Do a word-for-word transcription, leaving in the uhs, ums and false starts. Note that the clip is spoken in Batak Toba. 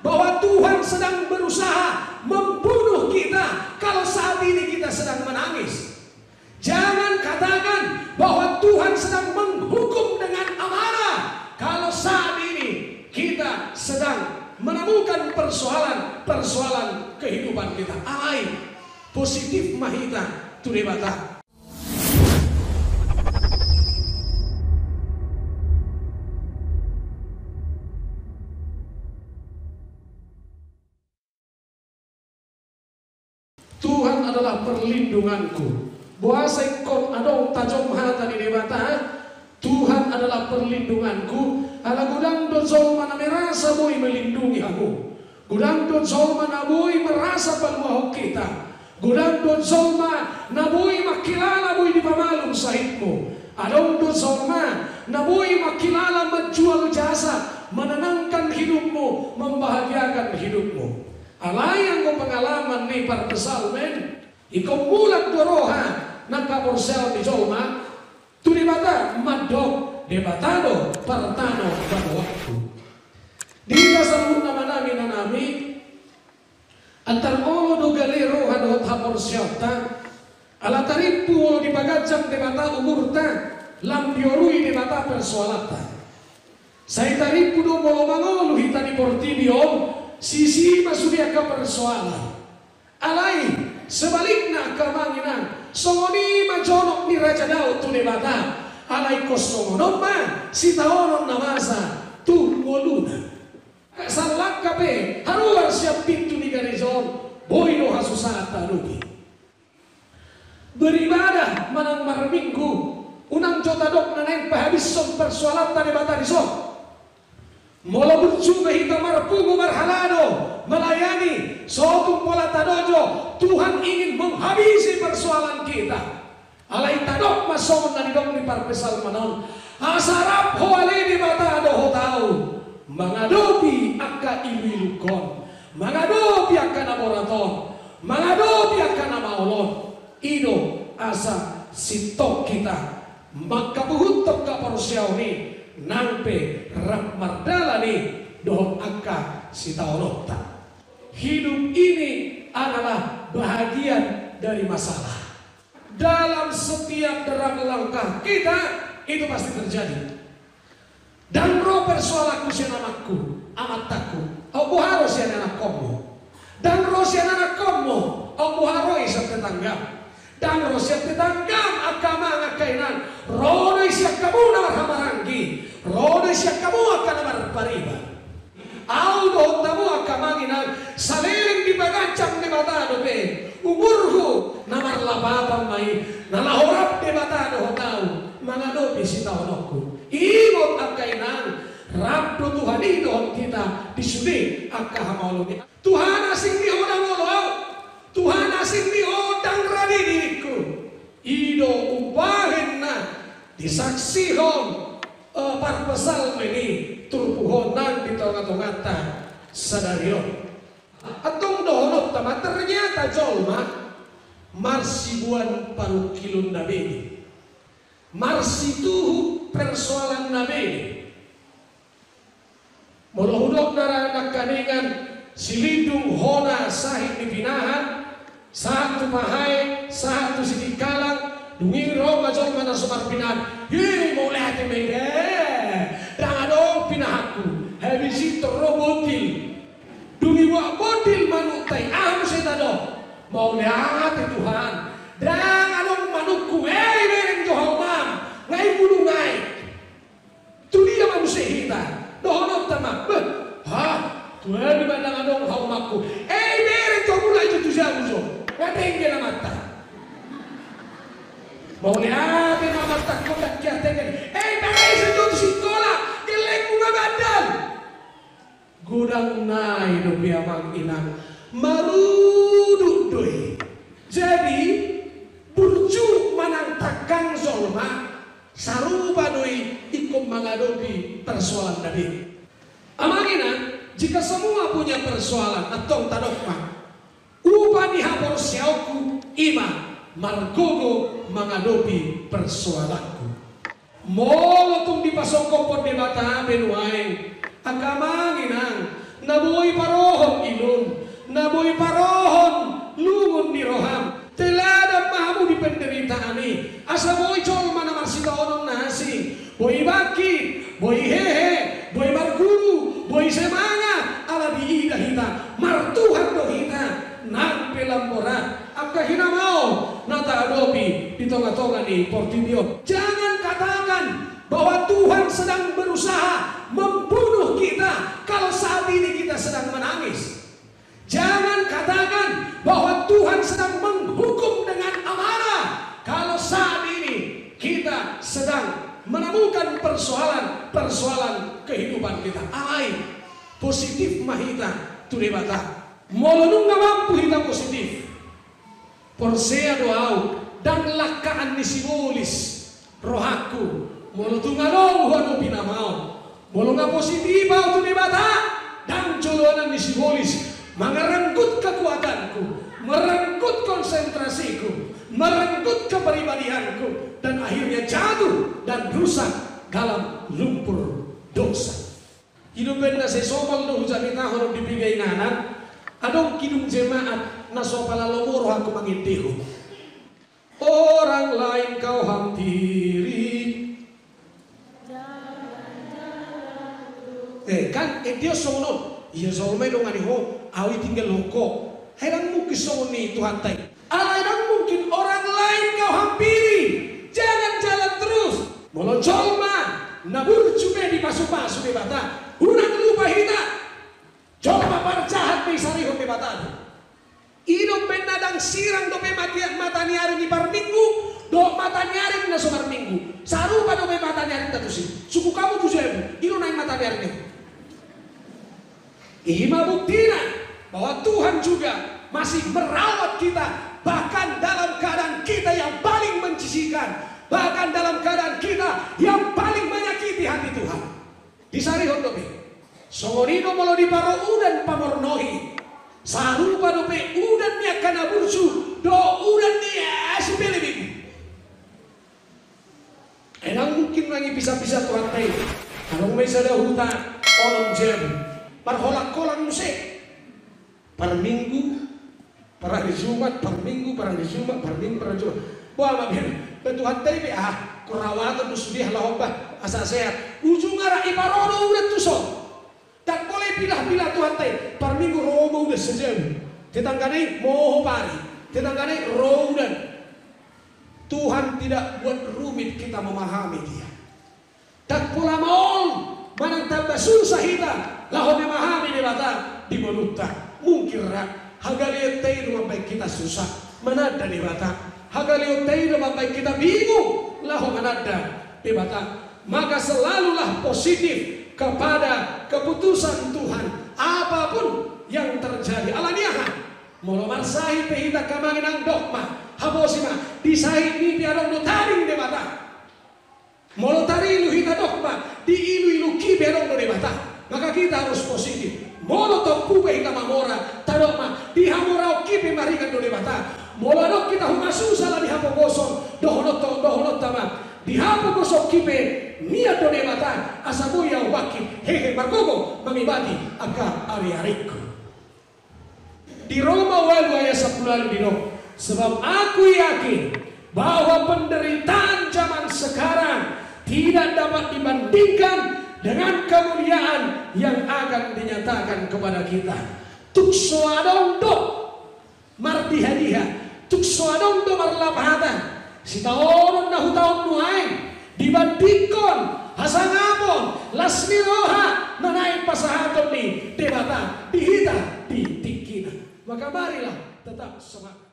bahwa Tuhan sedang berusaha membunuh kita kalau saat ini kita sedang menangis. Jangan katakan bahwa Tuhan sedang menghukum dengan amarah kalau saat ini kita sedang menemukan persoalan-persoalan kehidupan kita. Alai, positif ma hita tu Debata. Tuhan adalah perlindunganku. Boasa ingkon adong tajom hata ni Debata, Tuhan adalah perlindunganku, ala godang do jolma na merasa boi melindungi hamu. Godang do jolma na boi merasa paluahon hita. Godang do jolma na boi mangkilala boi dipamalum sahitmu. Adong do jolma na boi mangkilala menjual jasa, menenangkan hidupmu, membahagiakan hidupmu. Alai anggo pengalaman ni parpsalmen, ingkon mulak do roha nang haporseaon ni jolma tu Debata mandok, Debata do partano badoanku. Di hita saluhutna, amanami, inanami, antar olo do gale roha dohot haporseaonta, ala tarimpu molo dipaganjang Debata umurta, lam diorui Debata persoalanta. Sai tarimpu do molo mangolu hita di portibi on, sisi ma sude angka persoalan. Alai sebalikna angka amang inang, songon i ma jonok ni Raja Daud tu Debata. Alai ingkon songon on ma sitaonon na masa tu ngoluna. Salangka pe haruar sian pintu ni gareja on, boi do hasusaan taadopi. Beribadah manang marminggu, unang jo tadok na naeng pahabishon persoalanta Debata dison. Molo burju pe hita marpungu marhalado, melayani, so tung pola tadok jo Tuhan ingin menghabisi persoalan kita. Alai tadok ma songon na nidok ni parpsalmen on, asa rap Ho ale Debata dohot ahu mangadopi angka iluilungkon, mangadopi angka na borat on, mangadopi angka na maol on. I do asa sintong hita mangkabuhuthon haporseaon i, nang pe rap mardalan i dohot angka sitaononta. Hidup ini adalah bahagian dari masalah. Dalam setiap derap langkah kita, itu pasti terjadi. Ndang ro persoalanku sian amangku, amantangku, aut boha ro sian anakkonmu. Ndang ro sian anakkonmu, aut boha ro i sian tetanggam. Ndang ro sian tetanggam angka amang angka inang, ro do i sian hamu na marhahamaranggi, ro do i sian hamu angka na marpariban. Ahu dohot hamu angka amang inang, saleleng dipaganjang Debata dope umurhu, na marlapatan ma i, na laho rap Debata dohot ahu mangadopi sitaononku. Ingot angka inang, rap do Tuhan i dohot hita di sude angka hamaolon i. Tuhan, asing ni Ho ndang olo ahu. Tuhan, asing ni Ho ndang rade diringku. I do umbahen na disaksihon, eh, parpsalmen i turpuk on nang di tongatonganta sadari on. Antong dohononta ma, ternyata jolma marsiboan parungkilon na bere, marsituhuk persoalan na bere. Molo hudok na ra nangkaningan, silindung hona sahit ni pinahan, sahat tu pahae, sahat tu sitingkalang, dung i ro ma jolma na so marpinahan. Hi, mauliate ma i be. Ndang adong pinahanku. Habis i ro bondil. Dung i boan bondil manukta i, aha muse tadok? Mauliate Tuhan. Ndang adong manukku. Eh, ibereng jo haumam. Nga i bulung aek. Tu dia ma muse hita? Dohononta ma, beh, ha, tu dia ma ndang adong haumamku. Eh, ibereng jo, mulak jo tu jabu jo. Nga denggan amanta. Mauliate ma amanta, ho ndang hea denggan. Eh, ibereng jo tu sikola. Gellengmu nga bandal. Godang nai dope amang inang, marudut do i. Jadi, burju manang tangkang jolma, sarupa do i ingkon mangadopi persoalan na bere. Amang inang, jika semua punya persoalan, antong tadok ma. Upa ni haporseaonku i ma margogo mangadopi persoalanku. Molo tung dipasongkophon Debata be nuaeng, angka amang inang, Na boi parohon ilum, na boi parohon lungun ni roham. Teladan ma hamu di penderitaan i, asa boi jolma na marsitaonon na asing, boi bangkit, boi hehe, boi marguru, boi semangat, ala diida hita, martuhan do hita, nang pe lam borat angka hinamaon na taadopi di tongatonga ni portibi on. Jangan katakan bahwa Tuhan sedang berusaha membunuh kita kalau saat ini kita sedang menangis. Jangan katakan bahwa Tuhan sedang menghukum dengan amarah kalau saat ini kita sedang menemukan persoalan-persoalan kehidupan kita. Alai positif ma hita tu Debata. Molo nunga mampu hita positif, porsea do au, ndang langkaan ni sibolis rohangku molo tung adong huadopi na maol. Molo nga positif au tu Debata, ndang joloan ni sibolis mangarenggut kekuatanku, merenggut konsentrasiku, merenggut kepribadianku, dan akhirnya jatuh dan rusak dalam lumpur dosa. I do umbahen na sai somal do hujamitahon on di piga inganan, adong hidung jemaat na so pala lomo rohangku mangendehon. Orang lain kau hampiri. Eh, kan, eh, dia songon on. Ia jolma i dongani ho, au i tinggal ho. Ai ndang mungkin songon i Tuhanta i. Alai ndang mungkin orang lain kau hampiri. Jangan jalan terus. Molo jolma na burju pe dipasupasu Debata, unang lupa hita. Jolma parjahat pe disarihon Debata do. I do umbahen na ndang sirang dope mata ni ari ni parminggu dohot mata ni ari na so marminggu. Sarupa dope mata ni arinta tusi. Sungkun hamu tu jabu, i do naeng mata ni ari ni. I ma buktina bahwa Tuhan juga masih merawat kita, bahkan dalam keadaan kita yang paling menjijikkan, bahkan dalam keadaan kita yang paling menyakiti hati Tuhan. Disarihon dope. Songon i do molo diparo udan pamornohi. Sarupa dope udan ni angka na burju dohot udan ni, eh, sipelebegu. Ai ndang mungkin mangipisapisa Tuhanta i. Adong ma i sada huta onom jabu. Marholangholang muse. Parminggu, parari Jumat, parminggu, parari Jumat, parminggu, parari Jumat. Boha ma biar, ba Tuhanta i pe, ah, kurawaton do sude halak on ba, asa sehat. Ujungna ra diparo do udan tuson. Ndang pola dipilahpilah Tuhanta i. Parminggu ro ma udan sajabu. Tetanggana i mohop ari. Tetanggana i ro udan. Tuhan tidak buat rumit kita memahami Dia. Ndang pola maol manang tamba susah hita laho memahami Debata di ngolunta. Mungkin ra, hagaleonta i do mambahen hita susah mananda Debata. Hagaleonta i do mambahen hita bingung laho mananda Debata. Maka selalulah positif kepada keputusan Tuhan, apapun yang terjadi. Alani aha? Molo marsahit pe hita angka amang inang, dok ma, haposi ma, di sahit ni pe adong do tading Debata. Molo tarilu hita, dok ma, di iluilu ni pe adong do Debata. Maka kita harus positif. Molo tompu pe hita mamora, tadok ma, di hamoraon ni pe maringan do Debata. Molo adong hita humasusa ala ni hapogoson, dohononta, dohononta ma, di hapogoson ni pe mian do Debata, asa boi au bangkit, hehe, margogo mangibati angka ariarikku. Di Roma ualu ayat sampulu ualu didok, sebab aku yakin bahwa penderitaan zaman sekarang tidak dapat dibandingkan dengan kemuliaan yang akan dinyatakan kepada kita. Tung so adong do mardihadiha, tung so adong do marlapatan sitaonon na hutaon nuaeng, dibandingkon hasangapon, las ni roha na naeng pasahaton ni Debata di hita di tingkina. Maka marilah tetap semangat.